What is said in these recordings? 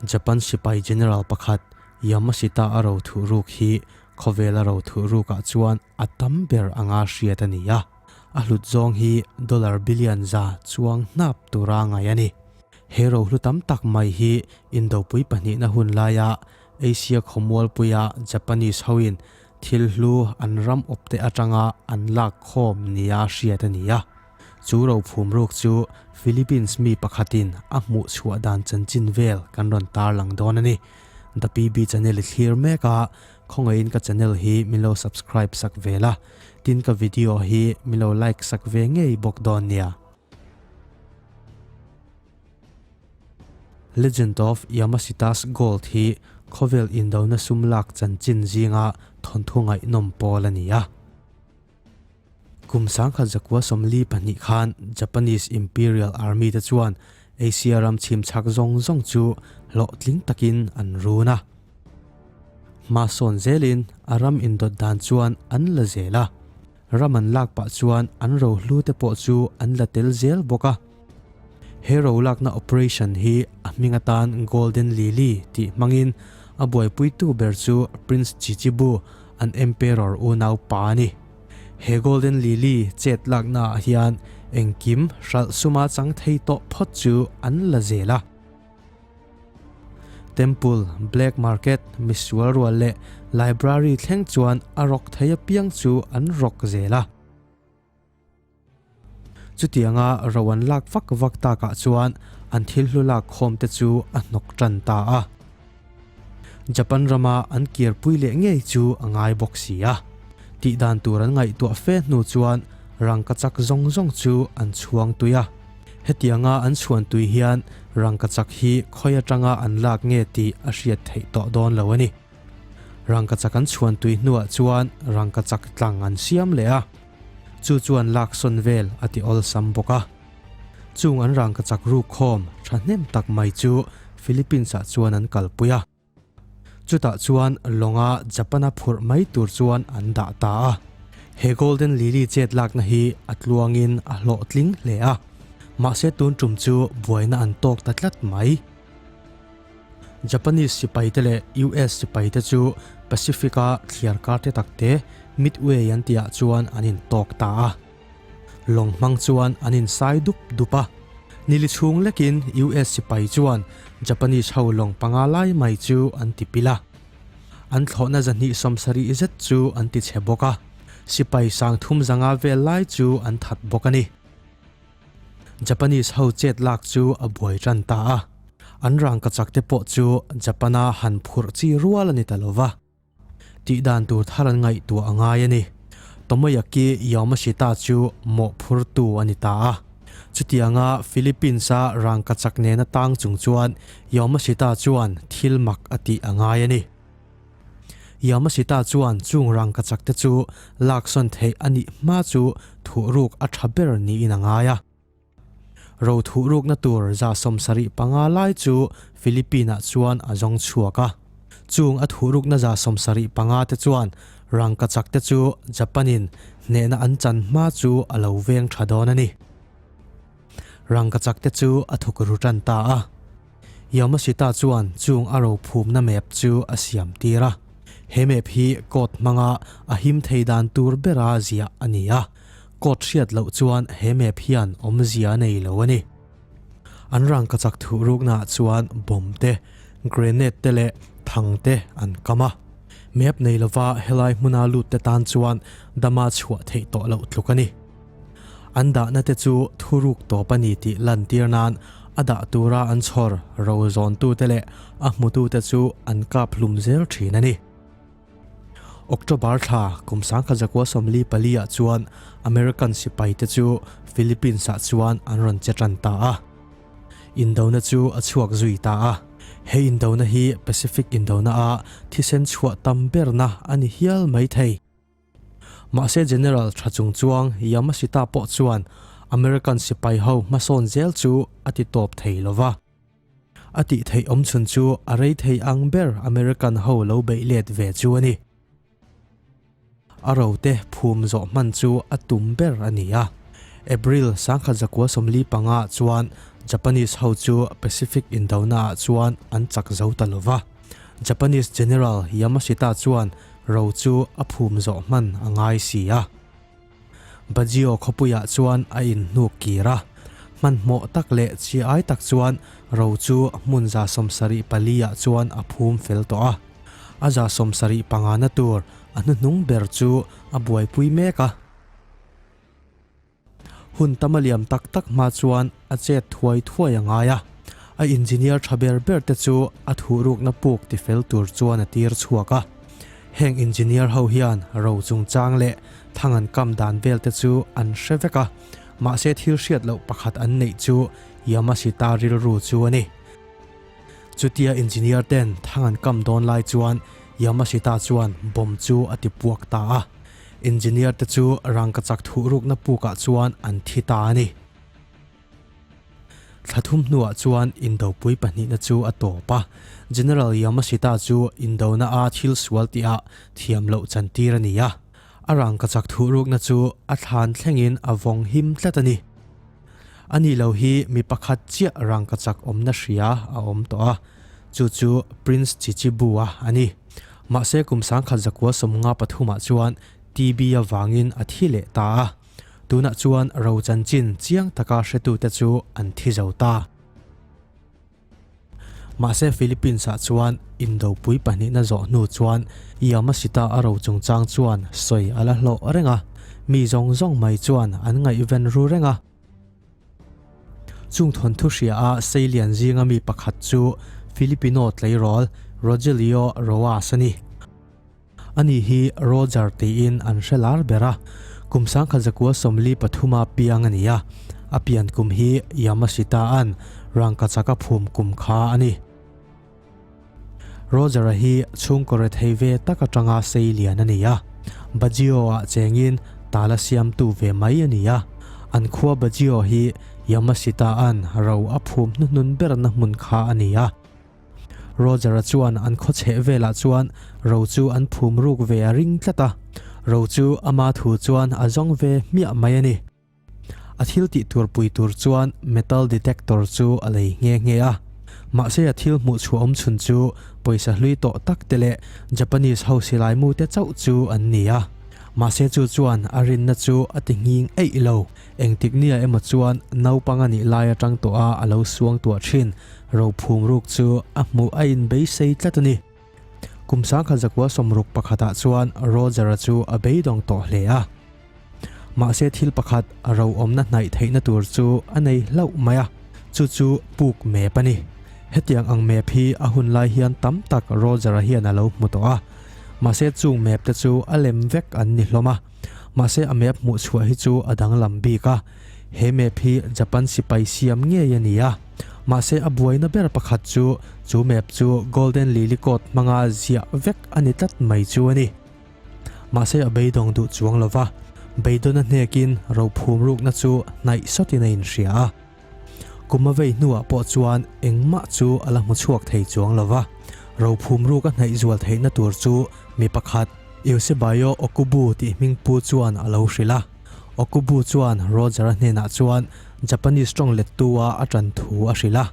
Japan sipai general pakhat Yamashita a ro thuh ruk hi khawvela ro thuh rukah chuan a tam ber anga hriat a ni a, a hlut zawng hi dollar billion za chuang hnap tura ngaih a ni. He ro hlu tam tak mai hi Indopui pahnihna hun laia Asia khawmualpuia Japanese hoin thil hlu an ram awpte atanga an lak khawm nia hriat a ni a. Chu rophum ruk chu Philippines mi pakhatin a hmuh chhuah dan chanchin vel kan rawn tarlang dawn a ni. The PB channel i thlir mek a, khawngaihin ka channel hi min lo subscribe sak ve la, tin ka video hi min lo like sak ve ngei bawk dawn nia. Legend of Yamashita's Gold hi khawvel indona sum lak chanchin zinga thawnthu ngaihnawm pawl a ni a. Kum 1942 khan Japanese Imperial Army te chuan Asia ram chhimchhak zawng zawng chu hlawhtling takin an run a. Hma sawn zelin a ram indawt dan chuan an la zel a. Ram an lak pah chuan an rohlu te pawh chu an la tel zel bawk a. He ro lakna operation hi a hming atan Golden Lily tih hmangin a buaipuitu ber chu Prince Chichibu, an Emperor unau pa a ni. He Golden Lily chet lakna ah hian engkim hralh suma chang thei tawh phawt chu an la zel a. Temple, Black Market, misual rual leh Library thleng chuan a rawk thei apiang chu an rawk zel a. Chutianga ro an lak vak vak takah chuan an thil hlu lak khawm te chu a hnawk tan ta a. Japan rama an kirpui leh ngei chu a ngai bawk si a. Tih dan tur an ngaihtuah fe hnu chuan rangkachak zawng zawng chu an chhuang tui a. Hetianga an chhuan tui hian rangkachak hi khawi atanga an lak nge tih a hriat theih tawh dawn lo a ni. Rangkachak an chhuan tui hnuah chuan rangkachak tlang an siam leh a. Chu chuan lak sawn vel a ti awlsam bawk a. Chung an rangkachak ruk khawm thahnem tak mai chu Philippines-ah chuan an kalpui a. Chutah chuan lawnga Japan-a phurh mai tur chuan an dah ta a. He Golden Lily chet lakna hi a tluangin a hlawhtling hle a. Mahse tun tum chu buaina an tawk ta tlat mai. Japanese sipaite leh US sipaite chu Pacific-a thliar kar te takte Midway an tihah chuan an intawk ta a. Lawng hmang chuan an insai dup dup a. Nili chhung lekin US sipai chuan Japanese ho lawng panga lai mai chu an ti pil a. An thlawhna zahnih 70 zet chu an ti chhe bawk a. Sipai sangthum zanga vel lai chu an that bawk a ni. Japanese ho chet lak chu a buai tan ta a, an rangkachak te pawh chu Japan-a han phurh chi rual a ni ta lo va. Tih dan tur thar an ngaihtuah a ngai a ni. Tomoyaki Yamashita chu mawhphurtu a ni ta a. Chutianga Philippines-a rangkachak nena tang chung chuan Yamashita chuan thil mak a tih a ngai a ni. Yamashita chuan chung rangkachak te chu laksawn theih a nih hma chu thuhruk a tha ber niin a ngai a. Ro thuhrukna tur 75 lai chu Philippine-ah chuan a zawng chhuak a. Chung a thuhrukna 75 te chuan rangkachak te chu Japan-in hnehna an chan hma chu a lo veng tha dawn a ni. Rangkachak te chu a thuk ru tan ta a. Yamashita chuan chung a rophumna map chu a siam tir a. He map hi code hmanga a him thei dan tur bera ziah a ni a. Code hriat loh chuan he map hian awmzia a nei lo a ni. An rangkachak thuh ruknaah chuan bomb te, grenade te leh thang te an kam a. Map nei lova helai hmuna lut te tan chuan dama chhuah theih tawh loh tluk a ni. An dahna te chu thuruk tawp a ni tih lantir nan a dah tura an chhawr ro zawntute leh a hmutute chu an kap hlum zel thin a ni. October thla kum 1944 ah chuan American sipaite chu Philippines ah chuan an rawn che tan ta a. Indona chu a chhuak zui ta a. He indona hi Pacific indona a thisen chhuah tam berna a ni hial mai thei. Mahse General tha chung chuang Yamashita pawh chuan American sipai ho hmasawn zel chu a ti tawp thei lo va. A tih theih awm chhun chu a rei thei ang ber American ho lo beih let ve chu a ni. A rote phum zawh hman chu a tum ber a ni a. April 1945 ah chuan Japanese ho chu Pacific Indona ah chuan an chak zo ta lo va. Japanese General Yamashita chuan ro chu a phum zawh hman a ngai si a. Baggio khawpuiah chuan a inhnuk kir a, hmanhmawh tak leh chi ai tak chuan ro chu hmun 74 ah chuan a phum fel tawh a. A 75 na tur a hnuhnung ber chu a buaipui mek a. Hun tam a liam tak tak hma chuan a chet thuai thuai a ngai a, a engineer tha ber ber te chu a thuhrukna puk tifel tur chuan a tir chhuak a. Heng engineer ho hian ro chungchang leh thang an kam dan vel te chu an hre vek a, mahse thil hriat loh pakhat an neih chu Yamashita rilru chu a ni. Chutia engineer ten thang an kam dawn lai chuan Yamashita chuan bomb chu a ti puak ta a. Engineer te chu rangkachak thuhrukna pukah chuan an thi ta a ni. Thla thum hnuah chuan indopui pahnihna chu a tawp a, General Yamashita chu indona a thil sual tihah thiam loh chantir a ni a, a rangkachak thuhrukna chu a thlan thlengin a vawng him tlat a ni. Ani lo hi mi pakhat chiah rangkachak awmna hria a awm tawh a, chu chu Prince Chichibu-a a ni. Mahse kum 1953 ah chuan TB avangin a thi leh ta a, tunah chuan ro chanchin chiang taka hretute chu an thi zo ta. Mahse Philippines ah chuan indopui pahnihna zawh hnu chuan Yamashita a ro chungchang chuan sawi a la hlawh reng a, mi zawng zawng mai chuan an ngaihven ru reng a. Chung thawnthu hria a seilian zinga mi pakhat chu Filipino tleirawl Rogelio Roas a ni. Ani hi Roger tiin an hre lar ber a, kum 1943 a piang a ni a, a pian kum hi Yamashita-a'n rangkachak a phum kum kha a ni. Roger-a hi chhungkaw rethei ve tak atanga sei lian a ni a, Baggio-ah chengin tala siamtu ve mai a ni a. An khua Baggio hi Yamashita-a'n ro a phum hnuhnun berna hmun kha a ni a. Roger-a chuan an khaw chheh velah chuan ro chu an phum ruk ve a ring tlat a, ro chu ama thu chuan a zawng ve hmiah mai a ni. A thil tih tur pui tur chuan metal detector chu a lei nghe nghe a. Mahse a thil hmuh chhuah awm chhun chu pawisa hlui tawh tak te leh Japanese ho silai mu te chauh chu an ni a. Mahse chu chuan a rinna chu a ti nghing eih lo. Engtik nia emaw chuan naupang a nih lai atang tawh a a lo suang tuah thin rophum ruk chu a hmuh a inbeisei tlat a ni. Kum 1961 ah chuan Roger-a chu a beidawng tawh hle a. Mahse thil pakhat a ro awmna hnaih theihna tur chu a nei hlauh mai a, chu chu puk map a ni. Hetiang ang map hi a hun lai hian tam tak Roger-a hian a lo hmu tawh a, mahse chung map te chu a lem vek an ni hlawm a. Mahse a map hmuh chhuah hi chu a danglam bik a, he map hi Japan sipai siam ngei a ni a. Mahse a buaina ber pakhat chu chu map chu Golden Lily Code hmanga ziah vek a ni tlat mai chu a ni. Mahse a beidawng duh chuang lo va, beidawn a hnekin rophum rukna chu hnaih sawtin a inhria a. Kum a vei hnuah pawh chuan engmah chu a la hmu chhuak thei chuang lo va, rophum ruk a hnaih zual theihna tur chu mi pakhat, Eusebaio Okubu tih hming pu chuan a lo hrilh a. Okubu chuan Roger-a hnenah chuan Japanese tawng lettu-a a ṭan thu a hrilh a,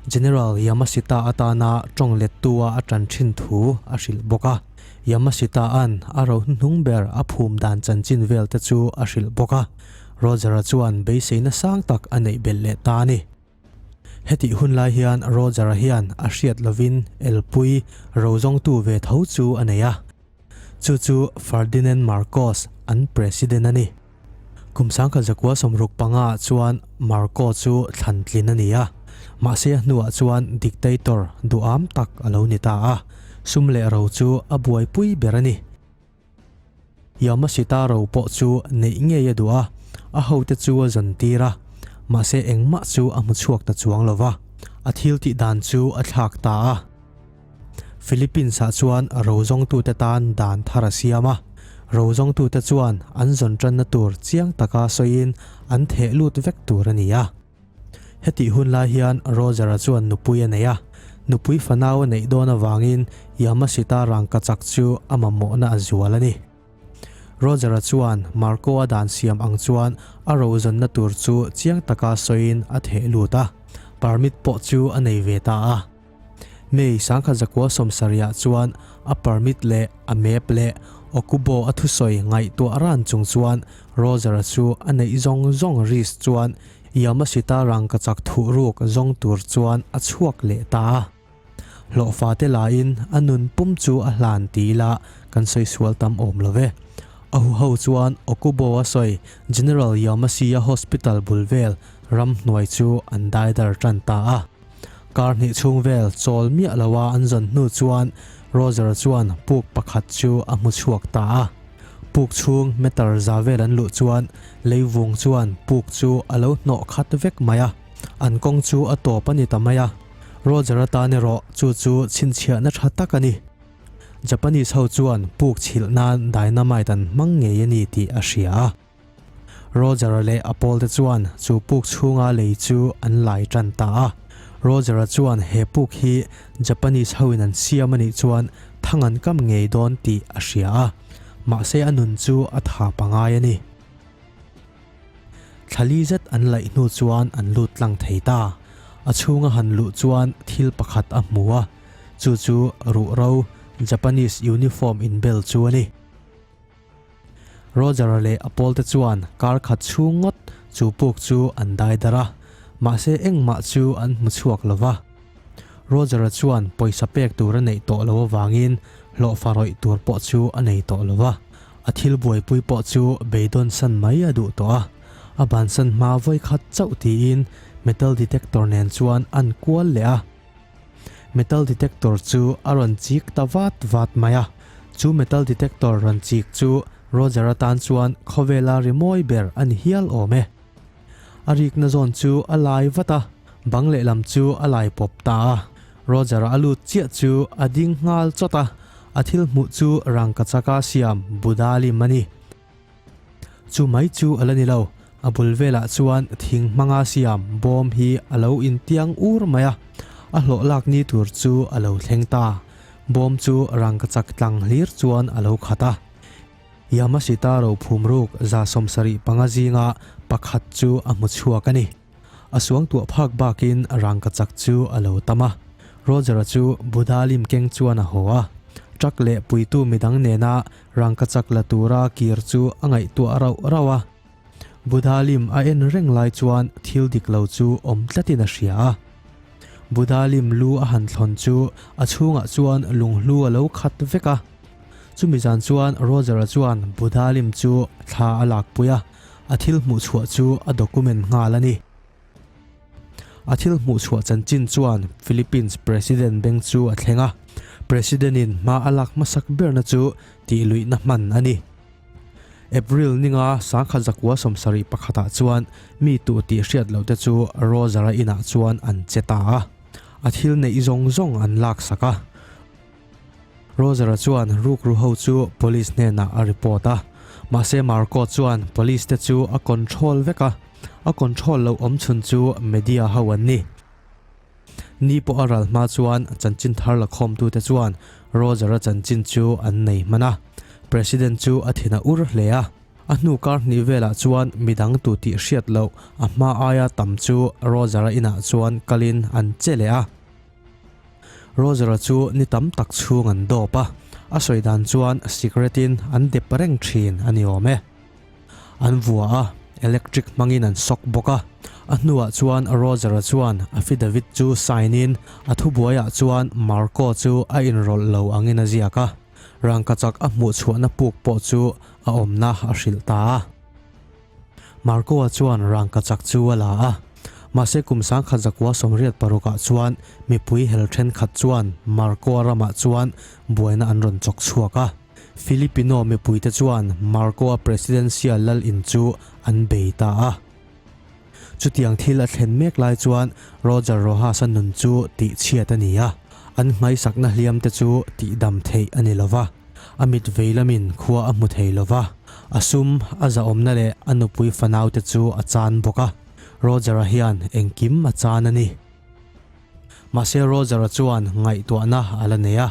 General Yamashita atana tawng lettu-a a ṭan ṭhin thu a hrilh bawk a. Yamashita-a'n a ro hnuhnung ber a phum dan chanchin vel te chu a hrilh bawk a, Roger-a chuan beiseina sang tak a neih belh leh ta a ni. Hetih hun lai hian Roger-a hian a hriat lovin elpui ro zawngtu ve tho chu a nei a, chu chu Ferdinand Marcos an President a ni. Kum 1965 ah chuan Marco chu thlan tlin a ni a, mahse a hnuah chuan dictator duham tak a lo ni ta a, sum leh ro chu a buaipui ber a ni. Yamashita ro pawh chu neih ngei a duh a, a hote chu a zawn tir a, mahse engmah chu a hmu chhuak ta chuang lo va, a thil tih dan chu a thlak ta a. Philippines-ah chuan ro zawngtute tan dan thar a siam a, ro zawngtute chuan an zawn tanna tur chiang taka sawiin an theh lut vek tur a ni a. Hetih hun lai hian Roger-a chuan nupui a nei a, nupui fanau a neih dawn avangin Yamashita rangkachak chu a mamawhna a zual a ni. Roger-a chuan Marco-a dan siam ang chuan a rozawnna tur chu chiang taka sawiin a theh lut a, permit pawh chu a nei ve ta a. May 1970 chuan a permit leh a map leh Okubo a thusawi ngaihtuah ran chung chuan Roger-a chu a neih zawng zawng risk chuan Yamashita rangkachak thuhruk zawng tur chuan a chhuak leh ta a. Hlawhfa te laiin a nun pum chu a hlan ti ila kan sawi sual tam awm lo ve. A huho chuan Okubo a sawi General Yamashia Hospital bul vel ramhnuai chu an daidar tan ta a. Kar hnih chhung vel chawl miah loa an zawn hnu chuan Roger-a chuan puk pakhat chu a hmu chhuak ta a. Puk chhung meter za vel an luh chuan leivung chuan puk chu a lo hnawh khat vek mai a. An kawng chu a tawp a ni ta mai a. Roger-a tan erawh chu chu chhinchhiahna tha tak a ni. Japanese ho chuan puk chhilh nan dynamite an hmang ngei a ni tih a hria a. Roger-a leh a pawlte chuan chu puk chhunga lei chu an lai tan ta a. Roger-a chuan he puk hi Japanese hoin an siam a nih chuan thang an kam ngei dawn tih a hria a, mahse a nun chu a tha pangai a ni. Thlali zet an laih hnu chuan an lut tlang thei ta. A chhunga han luh chuan thil pakhat a hmu a, chu chu ruhro Japanese uniform inbel chu a ni. Roger-a leh a pawlte chuan kar khat chhung ngawt chu puk chu an dai darh a, mahse engmah chu an hmu chhuak lo va. Roger-a chuan pawisa pek tur a neih tawh lo avangin hlawhfa rawih tur pawh chu a nei tawh lo va, a thil buaipui pawh chu beidawn san mai a duh tawh a. A bansan hma vawi khat chauh tiin metal detector nen chuan an kual leh a. Metal detector chu a rawn chik ta vat vat mai a, chu metal detector rawn chik chu Roger atan chuan khawvela rimawi ber a ni hial awm e. A rikna zawn chu a lai vat a, bang lehlam chu a lai pawp ta a. Roger a lut chiah chu a ding nghal chawt a, a thil hmuh chu rangkachaka siam Buddha lim a ni. Chu mai chu a la ni lo, a bul velah chuan thing hmanga siam bawm hi a lo intiang ur mai a, a hlawh lak ni tur chu a lo thleng ta. Bawm chu rangkachak tlang hlir chuan a lo khat a. Yamashita rophum ruk 75 zinga pakhat chu a hmu chhuak a ni. A suangtuah phak bakin rangkachak chu a lo tam a. Roger-a chu Buddha lim keng chuan a haw a. Truck leh puitu midang nena rangkachak la tura kir chu a ngaihtuah rauh rauh a. Buddha lim a en reng lai chuan thil dik lo chu awm tlatin a hria a. Buddha lim lu a han thlawn chu a chhungah chuan lunghlu a lo khat vek a. Chumi zan chuan Roger-a chuan Buddha lim chu thla a lakpui a. A thil hmuh chhuah chu a document nghal a ni. A thil hmuh chhuah chanchin chuan Philippines President beng chu a thleng a, President-in hma a lak hmasak berna chu tihluihna hman a ni. April ninga 1971 chuan mi tuh tih hriat lohte chu Roger-a inah chuan an che ta a, a thil neih zawng zawng an laksak a. Roger-a chuan rukru ho chu police hnenah a report a, mahse Marco chuan police te chu a control vek a, a control loh awm chhun chu media ho an ni. Ni pawh a ral hma chuan chanchin thar la khawmtute chuan Roger-a chanchin chu an nei hman a, President chu a thin a ur hle a. A hnu kar hnih velah chuan midang tu tih hriat loh a hma aia tam chu Roger-a inah chuan kalin an che leh a. Roger-a chu ni tam tak chhung an dawp a, a sawi dan chuan cigarette in an dep reng thin a ni awm e. An vua a, electric hmangin an sawk bawk a. A hnuah chuan Roger-a chuan affidavit chu sign in a thubuaiah chuan Marco chu a inrawlh lo angin a ziak a, rangkachak a hmuh chhuahna puk pawh chu a awmna a hrilh ta a. Marco-a chuan rangkachak chu a la a, mahse kum 1986 ah chuan mipui hel thenkhat chuan Marco-a ramah chuan buaina an rawn chawk chhuak a. Filipino mipuite chuan Marco-a presidential lal in chu an bei ta a. Chutiang thil a thlen mek lai chuan Roger Rojas-a nun chu tihchhiat a ni a, an hmaisakna hliamte chu tihdam theih a ni lo va. A mit vei lamin khua a hmu thei lo va, a sum, a zahawmna leh a nupui fanaute chu a chan bawk a. Roger-a hian engkim a chan a ni. Mahse Roger-a chuan ngaihtuahna a la nei a,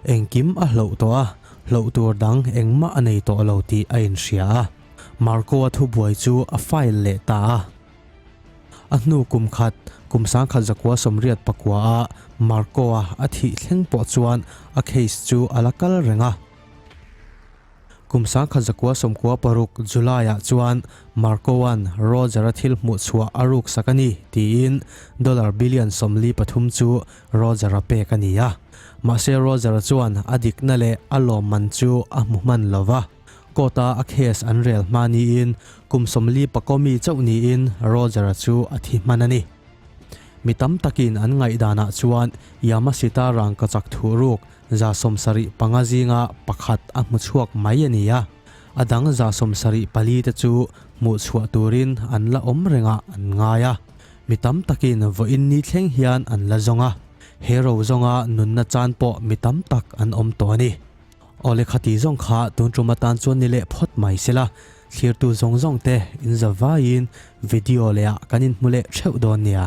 engkim a hloh tawh a, Hloh tur dang engmah a nei tawh lo tih a inhria a. Marco-a thubuai chu a file leh ta a. A hnu kum khat, kum 1989 a Marco-a a thih thleng pawh chuan a case chu a la kal reng a. Kum 1996 July-ah chuan Marco-a'n Roger-a thil hmuh chhuah a ruk sak a ni tiin dollar billion 43 chu Roger-a pek a ni a. Mahse Roger-a chuan a dikna leh a lawmman chu a hmu hman lo va. Court-a a case an rel hma niin kum 44 mi chauh niin Roger-a chu a thi hman a ni. Mi tam takin an ngaihdanah chuan Yamashita rangkachak thuhruk 75 zinga pakhat a hmu chhuak mai a ni a, a dang 74 te chu hmuh chhuah turin an la awm rengah an ngai a. Mi tam takin vawiin ni thleng hian an la zawng a, he ro zawnga nunna chan pawh mi tam tak an awm tawh a ni. Aw lehkha tih zawng kha tun tum atan chuan ni leh phawt mai sela, thlirtu zawng zawng te in za vaiin video lehah kan inhmu leh theuh dawn nia.